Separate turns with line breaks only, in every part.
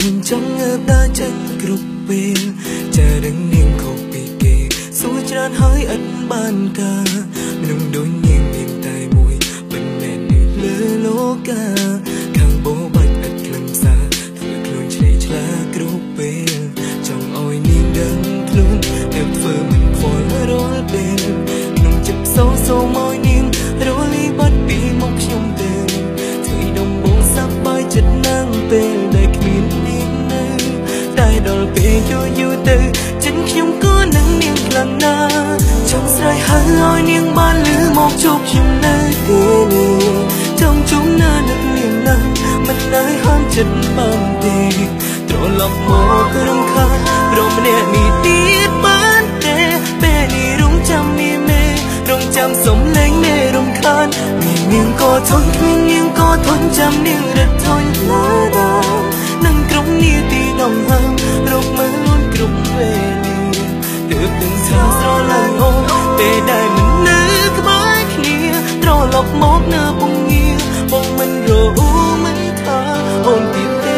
ធុញចង់ងើបដើរចេញគ្រប់ពេលចារឹងនាងខុសពីគេសួរច្រើនហើយឥតបានការមនុស្សដូចនាងមានតែមួយមិនមែននៅលើលោកាខាងបោបាច់ឥតខ្លឹមសារធ្វើខ្លួនឆ្លេឆ្លាគ្រប់ពេលចង់ឲ្យនាងដឹងខ្លួនទើបធ្វើមិនខ្វល់រាល់ពេលក្នុងចិត្តសោសូមឲ្យនាងរលីបាត់ពីមុខខ្ញុំទៅធ្វើដំបងសប្បាយចិត្តណាស់ពេលដែលគ្មាននាងនៅតែដល់ពេលយូរយូរទៅចិត្តខ្ញុំក៏នឹងនាងខ្លាំងណាស់ចង់ស្រែកហៅឲ្យនាងបានលឺមកជួបខ្ញុំនៅទីនេះចង់ជុំណានឹកនាងណាស់មិនដែលហាមចិត្តបានទេត្រឡប់មករំខានព្រមម្នាក់នេះទៀតបានទេពេលនេះរងចាំមានមេរងចាំសំលេងមេរំខានមាននាងក៏ធន់គ្មាននាងក៏ធន់ចាំនាងរត់ធន់ឡាដានឹងក្រុមនាទីដងហើមរកមើលលូនគ្រប់វេលាទើបនឹងថាស្រឡាញ់អូនពេលដែលមិននៅក្បែរគ្នាត្រឡប់មកនៅពងងាបងមិនរអ៊ូមិនថាអូនទៀតទេ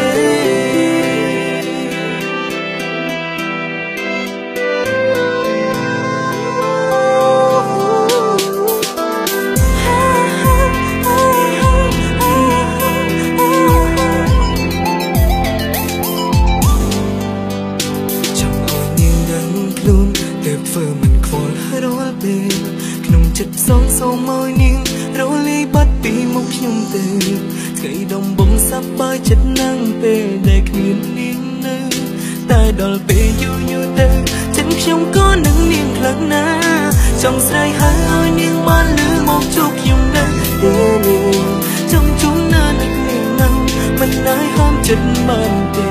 ធ្វើមិនខ្វល់រាល់ពេលក្នុងចិត្តសងសូមឲ្យនាងរលាយបាត់ពីមុខខ្ញុំទៅថ្ងៃដំបងសប្បាយចិត្តណាស់ពេលដែលគ្មាននាងនៅតែដល់ពេលយូរយូរទៅចិត្តខ្ញុំក៏នឹងនាងខ្លាំងណាស់ចង់ស្រែកហៅឲ្យនាងបានលឺមកជួបខ្ញុំនៅទីនេះចង់ជុំណានឹកនាងណាស់មិនដែលហាមចិត្តបានទេ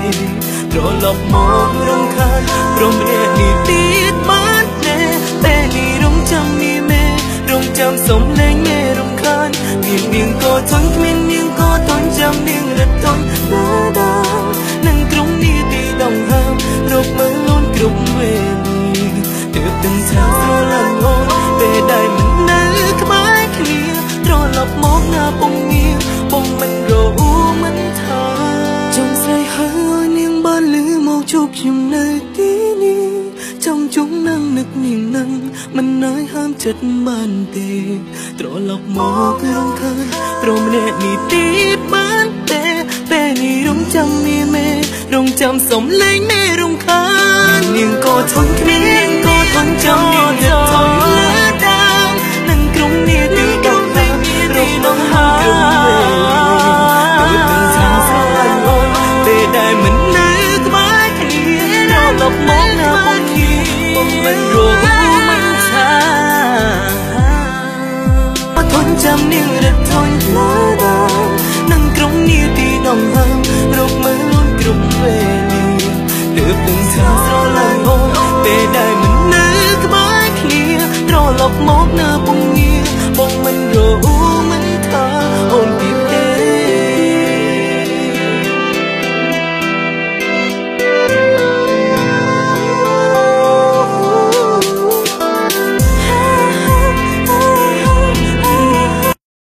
ត្រឡប់មករំខានព្រមម្នាក់នេះទៀតបានទេពេលនេះរងចាំមានមេរងចាំសំលេងមេរំខានមាននាងក៏ធន់គ្មាននាងក៏ធន់ចាំនាងរត់ធន់ណាដានឹងក្រុមនេះទីដងហើមរកមើលលូនគ្រប់វេលាទើបដឹងថាស្រឡាញ់អូនពេលដែលមិននៅក្បែរគ្នាត្រឡប់មកណាពងងាបងមិនរអ៊ូមិនថាចង់ស្រែកហៅឲ្យនាងបានលឺមកជួបខ្ញុំនៅទីនេះចង់ជុំនឹងនឹកនាងនឹងមិននើយហាមចិត្តបានទេត្រឡប់មករំខានព្រមម្នាក់នេះទៀតបានទេពេលនេះរងចាំមានមេរងចាំសំលេងមេរំខាននាងក៏ធន់គ្មាននាងក៏ធន់ចាំនាងរត់ធន់លើដើមនឹងក្រុមនេះទីកំហើមរកដងហើមទើបនឹងថាស្រឡាញ់អូនពេលដែលមិននៅក្បែរគ្នាត្រឡប់មកណាបងគ្នាបងមិនរមិនថាធន់ចាំនាងរត់ធន់ឡាដានឹងក្រុមនាទីដងហើមរកមើលលូនគ្រប់វេលាទើបនឹងថាស្រឡាញ់អូនពេលដែលមិននៅក្បែរគ្នាត្រឡប់មកនៅពង